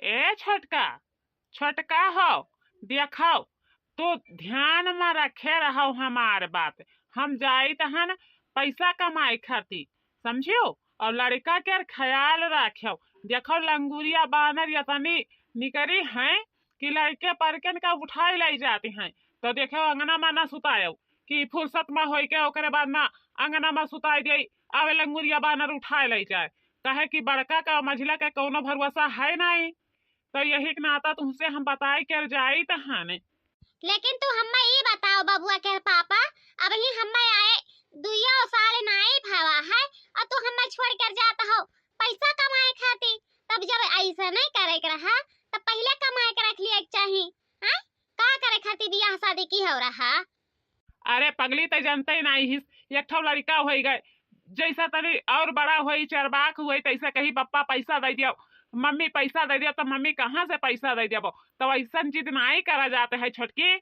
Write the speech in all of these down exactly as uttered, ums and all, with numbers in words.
ए छोटका, छोटका हो, देखो, तू ध्यान में रखे रहो हमार बात। हम जाइत हन पैसा कमाए खातिर, समझियो? और लड़का के ख्याल रखो। देखो, लंगुरिया बानर यतनी निकरी हैं कि लड़के परकन का उठाए लाई जाती हैं। तो देखो, अंगना में ना सुतायो कि फुर्सत में होई के ओकरे बाद में अंगना में सुताई दे, आवे लंगुरिया बानर उठाए लाई जाए। काहे कि बड़का का मझिला के कौनो भरोसा है नहीं। तो यही के नाता तुमसे हम बताए के जाइत हन। लेकिन तू हम्मे ई बताओ बबुआ के पापा, अबही हम्मे आए दुइयो साल नाई भवा है और तू हम्मे छोड़ कर जात हो पैसा कमाए खातिर। तब जब ऐसा नहीं करे के रहा, तब पहले कमाए के रख लिए के चाही। हैं? का करे खातिर बियाह शादी की हो रहा? अरे पगली, तै जानते ही नहीं हिस, एक ठो लड़का होई गए, जैसा तनी और बड़ा होई, चरबाक होई, तैसे कही, "पप्पा पैसा दे दियो, मम्मी पैसा दे दियो।" तो मम्मी कहाँ से पैसा दे दियो? तो ऐसन जिद नाई करा जाते है छोटकी,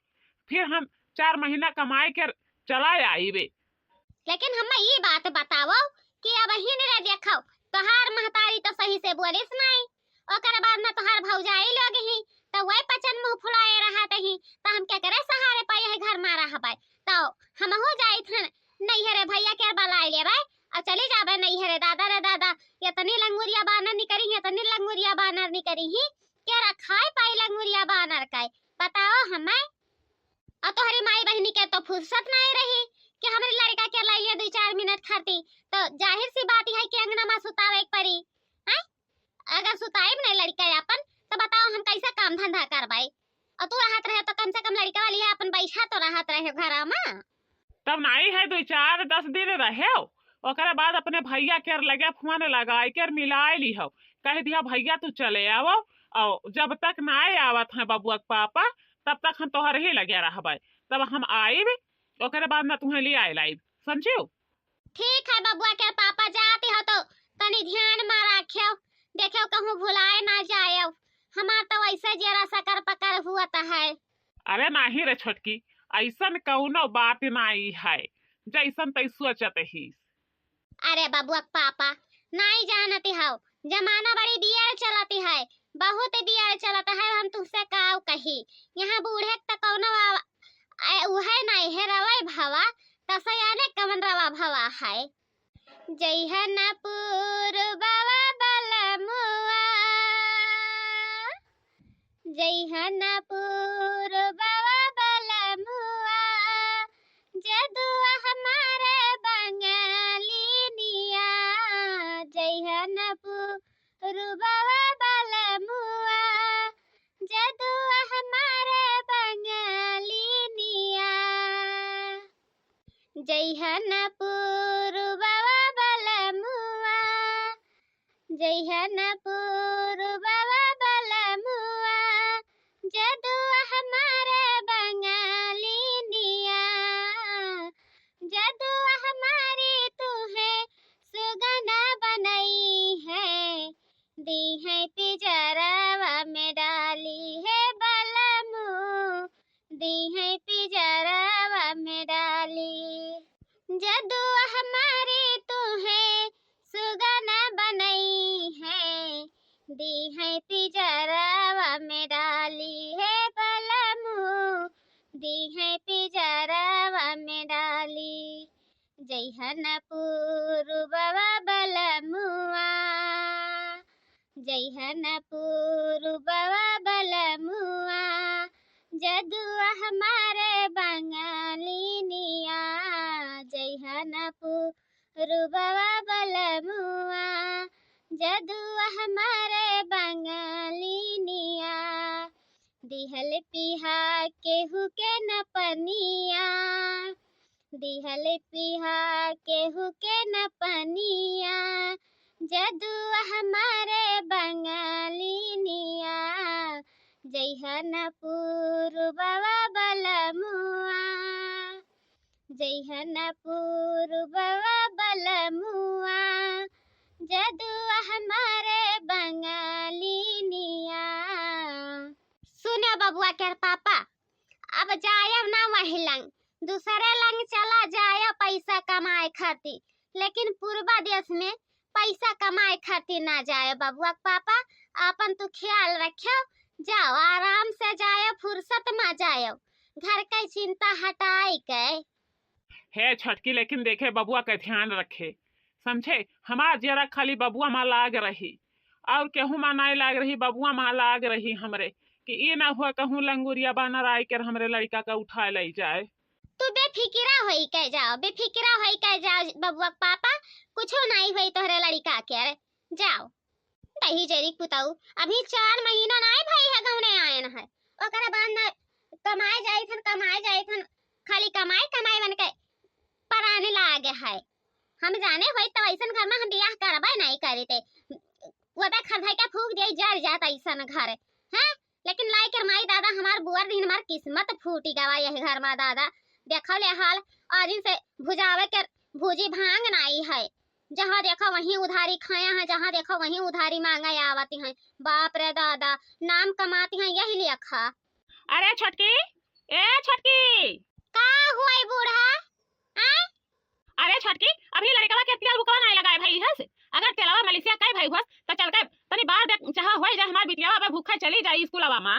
फिर हम चार महीना कमाए के चला आईबे। लेकिन हम्मे ई बात बताओ कि अबहिन रे देखो, तोहार महतारी तो सही से बोलिस नाई, ओकर बाद में तोहार भौजाई लोग ही, तो वही पचन मुंह फुलाए रहत ही, तो हम केकरे सहारे पाई है घर में रहबे? तो हमहू जाइत हन नैहरे, भैया के बलाए लेबे और चली जाबे नैहरे। दादा रे दादा, इतनी लंगुरिया बानर निकरी ही, इतनी लंगुरिया बानर निकरी ही, के रखाए पाई लंगुरिया बानर के, बताओ हम्मे। और तोहरी माई बहिनी के तो फुर्सत नहीं रही कि हमरे लड़का के लाइए दो चार मिनट खाती, तो जाहिर सी बात है कि अंगना में सुतावे के पड़ी। हैं? अगर सुताइब नहीं लड़का अपन, तो बताओ हम कैसे काम धंधा करबाई? और तू रहत रहे तो कम से कम लड़का वाली है अपन बैठा तो रहत रहे घर में। तब नाई है दो चार दस दिन रहे, ओकरे बाद अपने भैया के लगे फोन लगाए के मिलाए ली हो, कह दिया, "भैया तू चले आवो, और जब तक नाई आवत है बबुआ के पापा, तब तक हम तोहरे ही लगे रहबे, तब हम आइब, ओकरे बाद में तुम्हें ले आए लाइब, समझियो?" ठीक है बबुआ के पापा, जाती हो तो तनी ध्यान में रखियो, देखियो कहूँ भुलाए ना जायो, हमार तो वैसे जरा सकर पकर हुआ है। अरे नाही रे छोटकी, ऐसन कौनो बात नाई है, जैसन तै सोचत ही। अरे बबुआ के पापा, नाई जानती हो, जमाना बड़ी बियर चलती है, बहुत बियर चलत है, हम तुमसे काव कही, यहाँ बूढ़े के तो कौनो आ-, ए, उहे नाई है, रवै भवा, त सयाने कवन रवा भवा है। जइहन पूरबवा बलमुआ, जइहन पूरबवा बलमुआ, जदुआ हमारे बंगलिनिया, जइहन पूरबवा बलमुआ, जदुआ हमारे बंगलिनिया। जइहन पूरबवा बलमुआ, जइहन पूरबवा बलमुआ, जदुआ हमारे बंगलिनिया, जदुआ हमारी तुहे सुगना बनई है, दी है पिजरवा में डाली है बलमू, दी है पिजरवा में डाली। जदुआ हमारी तुहे सुगना बनई है, दी है पिजरवा में डाली है बलमू, दी है पिजरवा में डाली। जइहन पूरबवा बलमुआ, जइहन पूरबवा बलमुआ, जदुआ हमारे बंगलिनिया, जइहन पूरबवा बलमुआ, जदुआ हमारे बंगलिनिया। दिहल पिहा केहू के न पनिया, दिहल पिहा केहू के न पनिया, जदुआ हमारे बंगलिनिया। जइहन पूरबवा बलमुआ, जइहन पूरबवा बलमुआ, जदुआ हमारे बंगलिनिया। सुनो बबुआ के पापा, अब जायब ना वही लंग, दूसरे लंग चला जायब पैसा कमाए खातिर, लेकिन पूर्वा देश में पैसा कमाए खातिर ना जायब बबुआ के पापा। आपन तू ख्याल रख्यो, जाओ आराम से जायो, फुर्सत मा जायो, घर के चिंता हटाई के। हे छोटकी, लेकिन देखे बबुआ के ध्यान रखे, समझे? हमार जियरा खाली बबुआ मा लाग रही, और केहू मा नाई लाग रही, बबुआ मा लाग रही हमरे, कि ई ना हुआ कहूँ लंगुरिया बानर आई के हमरे लड़का का उठा ले जाए। तू बेफिकिरा होई के जाओ, बेफिकिरा होई के जाओ बबुआ के पापा, कुछो नाई होई तोहरे लड़का के, अरे जाओ। दही जरी पुताऊ, अभी चार महीना नाई भई है गौने आयन है, ओकरे बाद न कमाए जाइत हन, कमाए जाइत हन, खाली कमाए कमाए बन के पराने लागे है। हम जाने होई तो ऐसन घर में हम बियाह करबे नहीं करीते, वो तो खरधई के फूक दिए जर जात ऐसन घर, हैं? लेकिन लाई के माई दादा हमार बुअर दिन हमार किस्मत फूटी गवा यही घर में दादा। देखो ले हाल, आज से भुजावे के भूजी भांग नाई है, जहाँ देखो वहीं उधारी खाया है, जहाँ देखो वहीं उधारी मांगे आवती हैं। बाप रे दादा, नाम कमाती हैं यही लेखा। अरे छोटकी, ए छोटकी। का हुआ बूढ़ा? आय? अरे छोटकी, अभी लड़कवा के तेल बुकवा नाई लगाए भई हस। अगर तेलवा मलिसिया कई भई हुअस, त चल के तनी बार दे, चाहे होई जाए हमार बिटियावा अब भूखे चली जाई स्कूलवा मा।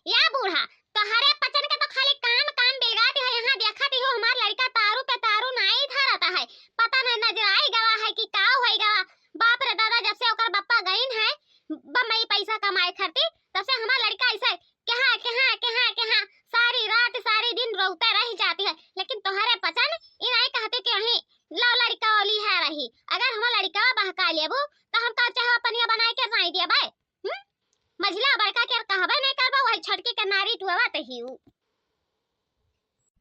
या बूढ़ा, तोहरे पचन के तो खाली काम, काम बिलगाती है। यहाँ देखत ही हो, हमार लड़का तारू पे तारू नाई धरत है। पता नहीं नजराई गवा है कि का होई गवा। बाप रे दादा, जब से ओकर बप्पा गईन है बम्बई पैसा कमाए खातिर, तब से हमार लड़का ऐसे केहा, केहा, केहा, केहा, सारी रात, सारी दिन रोते रह जाती है। लेकिन तोहरे पचन ई नाई कहती कि वहीं लव लड़का वाली है रही। अगर हमार लड़का बहका लेबू, तो हम तो चाहो पनिया बनाए के नाई दिया बाय। हम्म? मझिला बड़का के कहबे नहीं करबो, वही छोटकी के नारी टुआवत ही उ।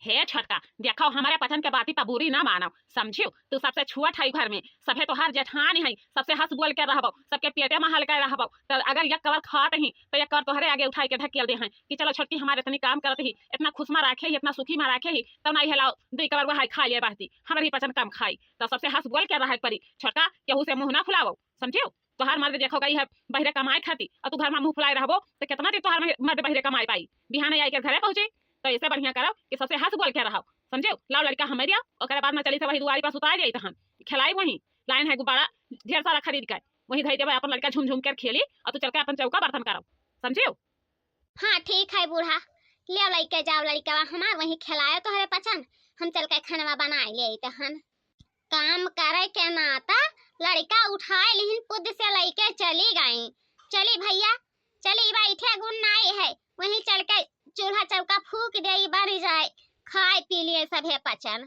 हे छोटका, देखो, हमारे पचन के बाती पर बुरी ना मानो, समझियो? तू सबसे छुअट है घर में, सभे तोहार जेठान है, सबसे हंस बोल के रहबो, सबके पेटे में हल्का रहबो। तो अगर एक कवर खात ही, तो एक कवर तोहरे आगे उठाई के ढकेल दे हैं कि चलो छोटकी हमारे इतनी काम करत ही, इतना खुश में राखे ही, इतना सुखी में राखे ही, तो नहीं हेलाओ, दुई कवर वह खा लिए बहती, हमारे ही पचन कम खाई। तो सबसे हंस बोल के रहे परी, छोटका, केहू से मुंह ना फुलावो, समझियो? तोहार मर्द देखो गई है बहिरे कमाए खाती, और तू घर में मुंह फुलाए रहबो, तो कितना दिन तोहार मह-, मर्द बहिरे कमाए पाई? बिहान आई के घरे पहुंचे, तो ऐसे बढ़िया करो कि सबसे हंस बोल के रहो, समझियो? लाओ लड़का हमें दिया, ओकरे बाद में चली से वही दुआरी पर सुताए जाई, तहन खिलाई वहीं, लाइन है गुब्बारा ढेर सारा खरीद के, वहीं धई देवे, अपन लड़का झूम झूम के खेली, और तू चल के अपन चौका बर्तन करो, समझियो? हाँ, ठीक है बूढ़ा, ले लइके जाओ लड़कवा हमार, वहीं खिलायो तोहरे पचन, हम चल के खानवा बनाए ले आई तहन। काम करे के नाता लड़का उठाए लिहिन, पुद से लइके चली गई। चली भैया, चली, बैठे गुण नाई है, वहीं चल के चूल्हा चौका फूक दे, बन जाए, खाए पी लिए सभे पचन।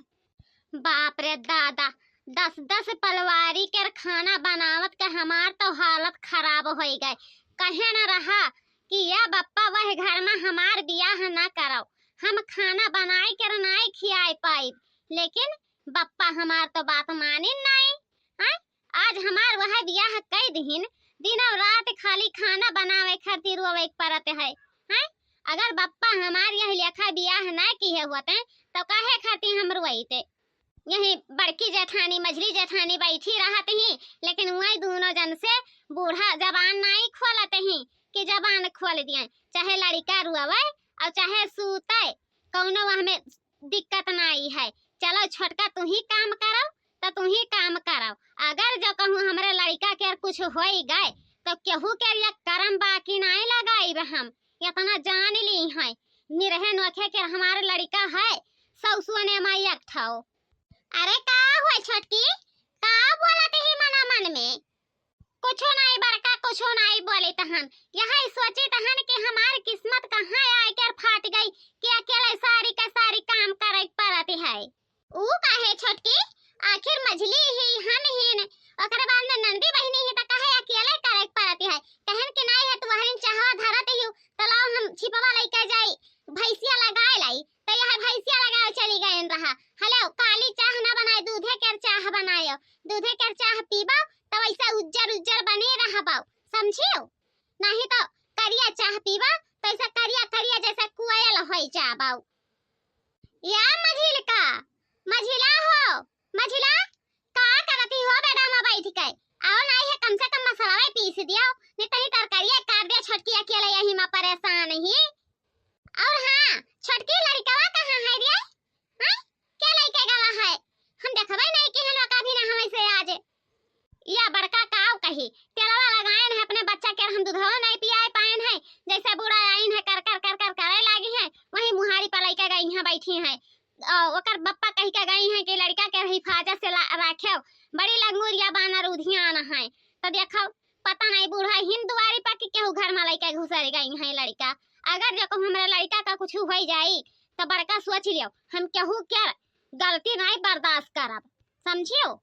बाप रे दादा, दस दस पलवारी के खाना बनावत के हमार तो हालत खराब होई गए। कहे न रहा कि या बप्पा वह घर में हमार बियाह ना करो, हम खाना बनाए के नाई खियाए पाइब, लेकिन बप्पा हमार तो बात मानिन नाई। हैं? आज हमार वह बियाह कई दिहिन, दिनों रात खाली खाना बनावे खातिर रोवे के परत है। हैं? अगर बप्पा हमार यह लेखा बियाह ना किए होते, तो काहे खातिर हम रोइते? यही बड़की जेठानी, मझली जेठानी बैठी रहत ही, लेकिन वही दोनों जन से बूढ़ा जबान नाई खोलत ही कि जबान खोल दिए, चाहे लड़का रोवे और चाहे सूते, कौनो वह में दिक्कत नाई है। चलो छोटका, तू ही काम करो, तो तू ही काम करो। अगर जो कहूँ हमरे लड़का के कुछ होई गए, तो केहू के लिए करम बाकी नाई लगाइब हम, इतना जान ली है। निरहे नोखे के हमार लड़का है, सौसुने माई एक ठो। अरे का हुआ छोटकी, का बोलत ही मना मन में? कुछो नाई बड़का, कुछो नाई बोले तहन। यही सोची तहन कि हमार किस्मत कहाँ आए के फाट गई कि अकेले सारी का सारी काम करे के परत है। ऊ काहे छोटकी, आखिर मझली ही हम हीन, ओकरे बाद में नंदी बहिनी ही, त काहे अकेले करे के परत है? कहन कि नाई है, तू वहरिन चाहवा धरत ही, त लाओ हम छिपवा लइके जाई, भैंसिया लगाए लाई। त यह भैंसिया लगाए चली गए रहा। हेलो, काली चाह ना बनाए, दूधे के चाह बनायो, दूधे के चाह पीबो, त वैसे उज्जर उज्जर बने रहबो, समझियो? नहीं तो करिया चाह पीबो, त ऐसा करिया करिया जैसे कोयल होई जाबो। या मझिलका, मझिला हो, मझिला, का करती हो बेडा में बैठ के? आओ नाई है, कम से कम मसलावा पीस दियो, नहीं तनी तरकारिया काट दिया, छोटकी अकेले यही में परेशान ही। और हाँ, छोटकी लड़कवा कहाँ है रे? हाँ? क्या लइके गवा है? हम देखबे नहीं कि हम कभी ना हमें से आज। या बड़का काव कही, तेलवा लगाएन है अपने बच्चा के हम दुधवा नाई पियाए पाएन है, जैसे बूढ़ा आइन है, कर कर कर कर करे लागी है, वही मुहारी पर लइके गई हैं, बैठी हैं। अ, ओकर बप्पा कहि के गई हैं कि लड़का के हिफाजत से ला-, राखेव, बड़ी लंगूरिया बानर उधियान है। तो देखो, पता नहीं बूढ़ा हिन दुआरी पर कि केहू घर में लइके घुसर गई हैं लड़का। अगर जो कहूँ हमरे लड़का का कुछ होइ जाई, तो बड़का सोच लियो, हम केहू के गलती नहीं बर्दाश्त करब, समझियो?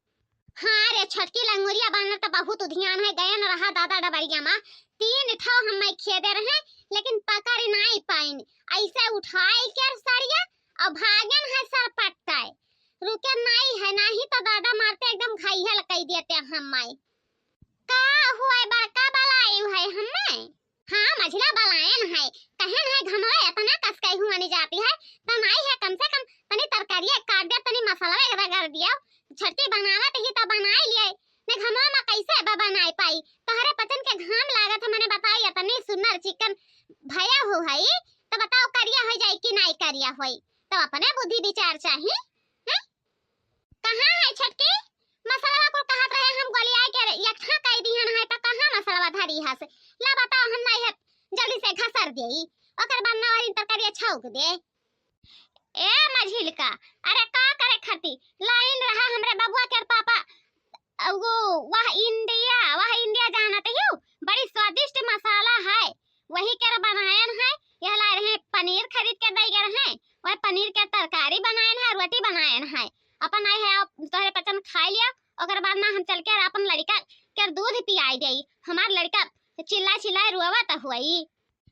हाँ रे, छोटकी लंगूरिया बानर त बहुत उधियान है, गयन रहा दादा डबरिया मा, तीन ठो हम्मै खेदे रहे, लेकिन पकड़ नाई पाइन। ऐसे उठाई के सरिया और भागन है सरपट्टाए, रुके नाई है, नहीं तो दादा मारते एकदम घायल कई देते हम्मै। का हुआ बड़का बलाई है हम्मै? हाँ, मझिला बलायन है, कहन है घमवा एतना कस के हुआनी जाती है, त नाई है, कम से कम तनी तरकारिया काट दे, तनी मसाला वगैरह कर दियो, छोटकी बनावत ही त बनाई लिए, ने घमवा में कैसे अब बनाई पाई, तोहरे पचन के घाम लागत है, मने बताई एतनी सुनर चिकन भया हो है, तो बताओ करिया हो जाई कि नाई करिया होई, तो अपने बुद्धि विचार चाही, हैं? कहाँ है छोटकी? मसलवा कुल कहत रहे हम गोलियाए के एकठा कई दिहन है, त कहाँ मसलवा धरी हस? ला बताओ, हम नाई है जल्दी से घसर देई, ओकर बाद नवरी तरकारिया छौंक दे। ए मझिलका, अरे का करे खाती? लाइन रहा हमरे बबुआ के पापा, वो वह इंडिया, वह इंडिया जानत हूँ, बड़ी स्वादिष्ट मसाला है, वही के बनायन है। यह लाए रहे पनीर खरीद के दे गए रहे, वह पनीर के तरकारी बनायन है, रोटी बनायन है। अपन आई है, आप तोहरे पचन खाई लिया, ओकर बाद ना हम चल के अपन लड़का के दूध पियाई देई। हमार लड़का चिल्ला चिल्ला रोवत हुई,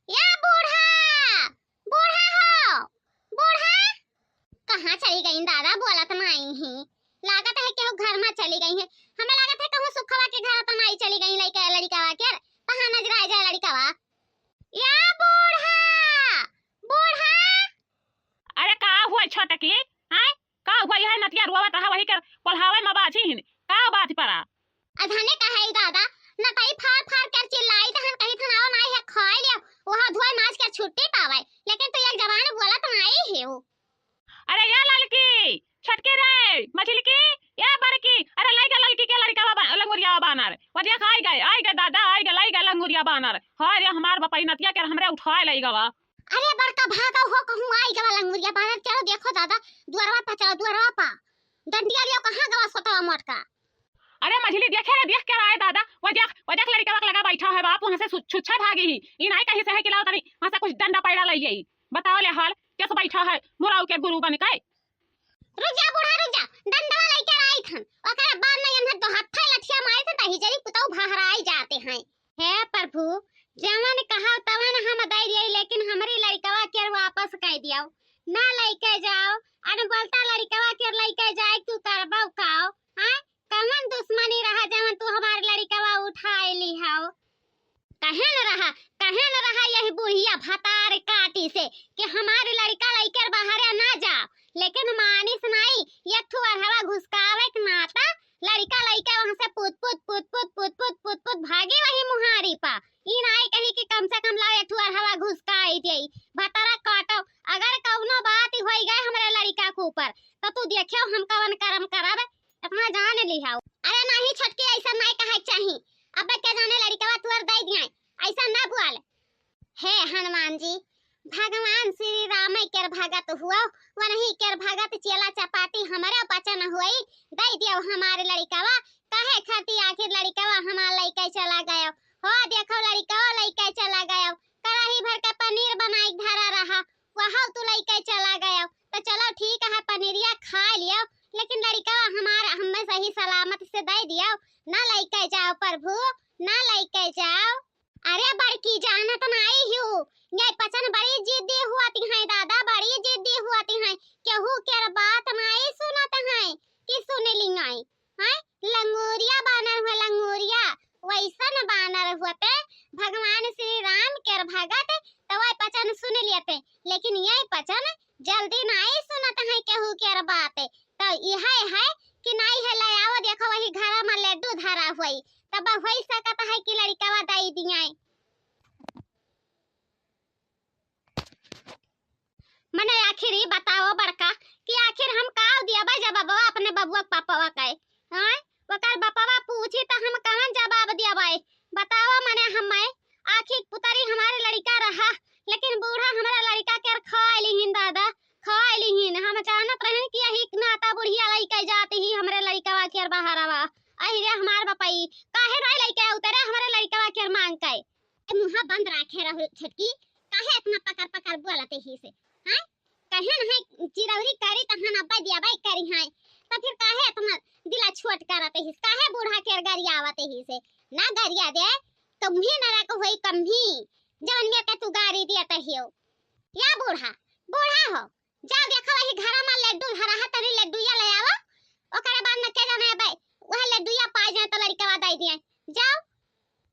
"या बूढ़ा, बूढ़ा हो, बूढ़ा।" कहाँ चली गई दादा, बोलत नाई ही। लागत है केहू घर में चली गई है। हमें लागत है कहूँ सुखवा के घर तो नाई चली गई लइका लड़िकावा के, कहाँ नजर आ जाए लड़िकावा। या बूढ़ा, बूढ़ा। अरे का हुआ छोटकी, हैं? का हुआ? यह नतिया रोवत रहा, वही के पढ़ावे में बाझी हिन। का बात परा? अधने कहे दादा, नतई फार फार कर चिल्लाई, तहन कही थनाओ नाई है खाए लियो, वह धोए माज कर छुट्टी पावे, लेकिन तू एक जबान बोलत नाई हियो। अरे या ललकी, छोटकी रे, मझिलकी, या बड़की, अरे लाई गा ललकी के लड़िकावा बा-, लंगुरिया बानर, वो देख आई गए, आई गए दादा, आई गए, लाई गए लंगुरिया बानर। हाय रे हमार बपई नतिया के हमरे उठाए लाई गवा। अरे बड़का भागा हो कहूँ आई गवा लंगुरिया बानर, चलो देखो दादा, दुआरवा पा चलो, दुआरवा पा। डंडिया लियो कहाँ गवा सोतवा मोटका। अरे मझिली देखे रे, देख के रहा है दादा, वो देख, वो देख लड़िकावा के लगा बैठा है बाप, वहाँ से छु-, छुच्छा भागी ही। ई नाई कहीं से है कि लाओ तनी वहाँ से कुछ डंडा पैड़ा ले आई। बताओ ले हाल, कैसे बैठा है मुराऊ के गुरु बन के। रुक जा बूढ़ा, रुक जा, डंडवा लेके आई थन, ओकरे बाद में इन्हें दो हत्था लठिया मारे थे, तही जरी पुतऊ भहराई जाते हैं। हे प्रभु, जवन कहा तवन हम दे दिए, लेकिन हमरी लड़िकवा के वापस कह दियो, ना लेके जाओ। अन बोलता लड़िकवा के लेके जाए तू करबो काओ, हाँ? कवन दुश्मनी रहा जवन तू हमार लड़िकवा उठाए ली हो? कहे न रहा, कहे न रहा यही बुढ़िया भतार काटी से कि हमार लड़िका लेके बाहरे ना जाओ, लेकिन मानिस नाई, एक ठो अरहवा घुसकावे के नाता लड़िका लइके वहाँ से पुत पुत पुत पुत पुत पुत पुत पुत भागी वही मुहारी पा। ई नाई कही कि कम से कम लाओ एक ठो अरहवा घुसकाई देई, भतारा काटो। अगर कौनो बात होई गए हमरे लड़िका के ऊपर, तो तू देखियो हम कवन करम करब, इतना जान लिहाओ। अरे नहीं छोटकी, ऐसा नहीं कहे के चाही। अब के जाने लड़िकवा तुअर दे दिया, ऐसा ना बोल। हे हनुमान जी, भगवान श्री राम केर भगत हुआ, वनही केर भगत चेला चपाटी हमरे पचन हुई, दे दियो हमारे लड़िकवा। काहे खाती आखिर लड़िकवा हमार लइके चला गयो? हो देखो लड़िकवा लइके चला गयो, कढ़ाई भर के पनीर बनाई धरा रहा, वहाँ तू लइके चला गयो। तो चलो ठीक है, पनीरिया खा लियो, लेकिन लड़िकवा हमार हमें सही सलामत से दे दियो, ना लइके जाओ प्रभु, ना लइके जाओ। अरे बड़की जानत नाई हूँ, ये पचन बड़ी जिद्दी हुआती हैं दादा, बड़ी जिद्दी हुआती हैं, केहू केर बात नाई सुनत हैं कि सुन लियाई, हैं? लंगूरिया बानर हुए, लंगूरिया, वैसन बानर हुआते भगवान श्री राम केर भगत, तो वह पचन सुन लियाते, लेकिन ये पचन जल्दी नाई सुनत हैं केहू केर बात, तो यह है कि नाई है ले आओ, देखो वही घर में लड्डू धरा हुई, तब होई सकत है कि लड़िकवा दई दियाई। मने आखिर ई बताओ बड़का कि आखिर हम का दियाबे जब बबवा अपने बबुआ के पापवा के, हाँ? ओकर बपवा पूछी त हम कवन जवाब दियाबे? बताओ मने हमें, हाँ, बंद राखे रहू छोटकी, काहे इतना पकर पकर बोलत ही से? हैं? कहे न है चिरौरी करी तहन अब्बे दियाबे करी हैं, तो फिर काहे इतना दिला छोट करत ही? काहे बूढ़ा के गरियावत ही से? ना गरिया दे, तुम्ही न रख होई कम्ही, जवन में के तू गारी दियत हियो। या बूढ़ा, बूढ़ा हो, जाओ देखो वही घरा में लड्डू धरा है, तनी लड्डूया ले आवो, ओकरे बाद में के जाने अब्बे वह लड्डूया पाई जाए तो लड़कवा दे दिए, जाओ।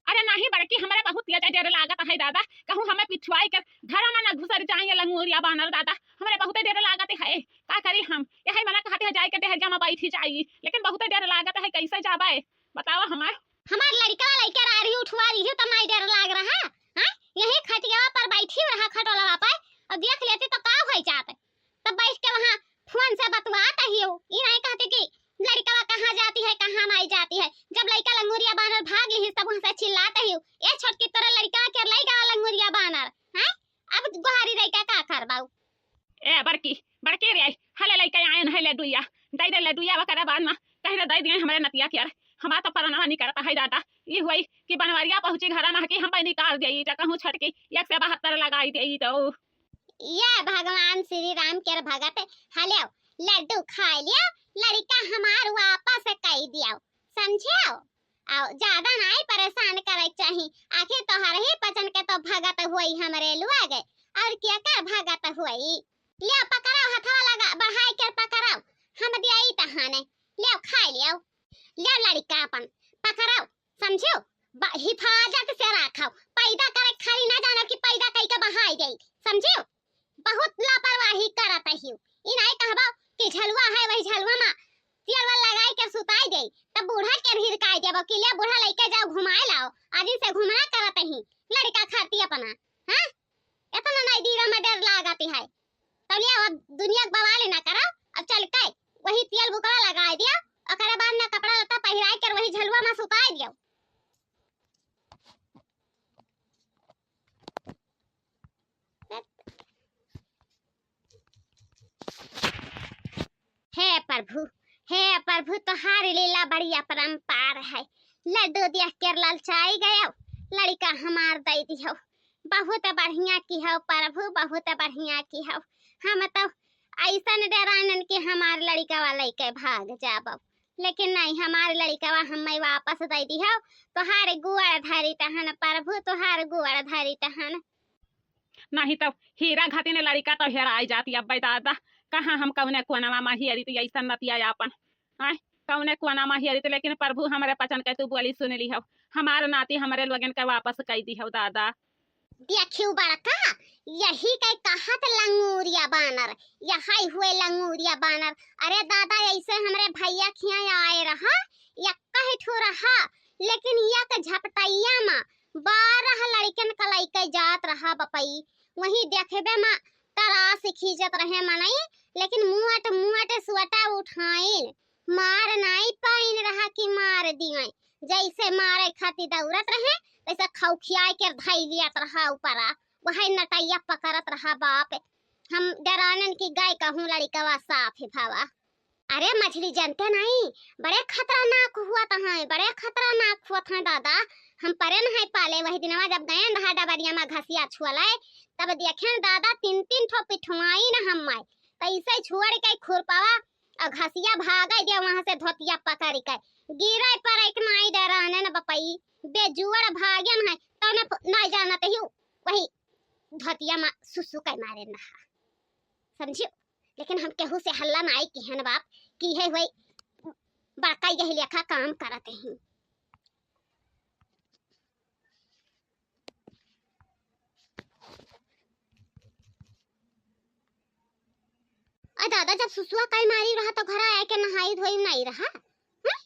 अरे नाही बड़की, हमरे बहुत तेज डर लागत है दादा, कहूँ हमें पिछुआई के घर में न घुसर जाए लंगूरिया बानर दादा, हमरे बहुत डर लागत है। का करी हम, यही मना कहत है जाए के डहरिया में बैठी जाई, लेकिन बहुत डर लागत है, कैसे जाबे बतावा हमें। हमार लड़का लइके रारी उठवा रही तो नहीं डर लाग रहा, हाँ? यही खटियावा पर बैठी रहा खटोलवा पे, और देख लेती तो का हो जात। तब बैठ के वहाँ फोन से बतवात हियो, ई नहीं कहती कि लड़कवा कहाँ जाती है, कहाँ नहीं जाती है। जब लड़का लंगूरिया बानर भाग लिहिस तब वहाँ से चिल्लात हियो, "ए छोटकी, तोरा लड़कवा के लई गवा लंगूरिया बानर, हैं? अब गोहारी रह के का करबाऊ?" ए बड़की, बड़की रे, हले लइके आयन है लड्डुइया, दे दे लड्डुइया, ओकरे बाद में कहीं दे दिए हमरे नतिया के। हमार तो परनवा नहीं करता है दादा, ई हुई कि बनवरिया पहुँची घरा में कि हम निकाल दिए, तो कहूँ छटकी एक से बहत्तर लगाई दिए तो। ये भगवान श्री राम के भगत, हलियो, लड्डू खा लियो, लड़का हमार वापस कई दियो, समझियो? आओ, ज्यादा नाई परेशान करे चाही, आखिर तोहर ही पचन के तो भगत होई हमरे लोग, और क्या कर भगत होई? लियो पकड़ाओ, हथवा लगा, बढ़ाई के पकड़ाओ, हम दियाई तहाने, लियो खाई लियो, लियो लड़का अपन पकड़ाओ, समझियो? ब-, हिफाजत से राखो, पैदा करे खाली ना जानो कि पैदा कई के बहाई गई, समझियो? बहुत लापरवाही करत हियो। ई नाई कहबो कि झलुआ है, वही झलुआ मा तेल वेल लगाई के सुताई दे, तब बूढ़ा के भी हिरकाई देबो कि ले बूढ़ा लइके जाओ घुमाए लाओ, आज से घूमना करत ही, लड़का खाती अपना, हाँ? इतना नाई दीरा में डर लागत है। तब ले अब दुनिया के बवाल ना करो, अब चल के वही तेल बुकवा लगाई दियो, ओकरे बाद में कपड़ा लत्ता पहिराई के वही झलुआ में सुताई दियो। हे प्रभु, हे प्रभु, तोहार लीला बड़ी अपरंपार है। लड्डू देख के ललचाई गयो, लड़का हमार दे दिहो। बहुत बढ़िया किहो प्रभु, बहुत बढ़िया किहो। हम तो ऐसन डरानन कि हमार लड़कवा लइके भाग जाबो, लेकिन नहीं, हमार लड़कवा हमें वापस दे दिहो। तोहार गोड़ धरी तहन प्रभु, तोहार गोड़ धरी तहन। नहीं तो हीरा घातिन लड़का तो हेराई जाती। अब्बे दादा, कहाँ हम कौने कोनवा मा हेरित ऐसन नतिया आपन, आय, कौने कोना मा हेरित, लेकिन प्रभु हमरे पचन के तू बोली सुन लिहो, हमार नाती हमरे लोगन के वापस कई दिहो दादा। देखियो बड़का, यही के कहत लंगूरिया बानर, यही हुए लंगूरिया बानर। अरे दादा, ऐसे हमरे भैया खिया आए रहा, यक्का ही ठो रहा, लेकिन यक झपटैया मा बारह लड़कन का लइके जात रहा बपई। वही देखबे मा तरास खींचत रहे मनई, लेकिन मुअट मुअट सुअटा उठाइन, मार नाई पाइन रहा कि मार दिए। जैसे मारे खातिर दौड़त रहे, वैसे खौखियाए के धई लियत रहा ऊपरा, वही नटैया पकड़त रहा बाप। हम डरानन कि गए कहूँ लड़कवा साफ भवा। अरे मझली जनते नहीं, बड़े खतरनाक हुअत हैं, बड़े खतरनाक हुअत हैं दादा। हम परे न है पाले, वही दिनवा जब गयन रहा डबरिया मा घसिया छुअले, तब देखेन दादा तीन तीन ठो पिठुआइन हम्मै, तैसे छोड़ के खुरपावा और घसिया भागे दे वहाँ से धोतिया पकड़ के, गिरे पर एक माई डरानन बपई, बेजुअर भागन है, तौने प-, नाई जानत ही वही धोतिया मा सुसु के मारे नहा, समझियो? लेकिन हम केहू से हल्ला नाई किहन बाप, कि है होई बड़का यही लेखा काम करत ही। आ दादा, जब सुसुआ काई मारी रहा तो घर आए के नहाई धोई नहीं रहा, हैं?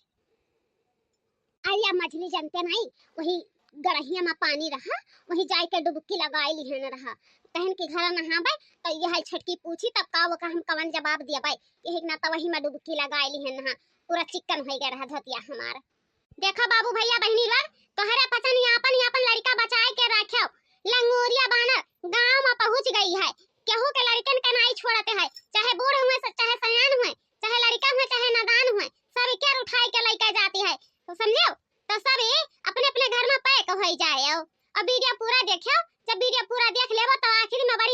अरे या मझली जनते नहीं, वही गड़हिया मा पानी रहा, वही जाए के डुबकी लगाए लिहन रहा। कहन कि घर नहाबे तो यह छटकी पूछी, तब का ओका हम कवन जवाब दियबे? यही ना तो वही मा डुबकी लगाए लिहन रहा, पूरा चिकन हो गया रहा धोतिया हमार। देखो बाबू भैया बहिनी लोग, तोहरे पचन आपन आपन लड़का बचाए के रखो। लंगूरिया बानर गांव मा पहुंच गई है, केहू के लड़कन के नाई छोड़ते है, चाहे बूढ़ हुए, चाहे सयान हुए, चाहे लड़का हुए, चाहे नादान हुए, सब के उठाए के लइके जाती है। तो समझियो, तो सब अपने अपने घर मा पैक हो जाए। और video पूरा देखियो। जब video पूरा देख लेबो तो आखिरी में बड़ी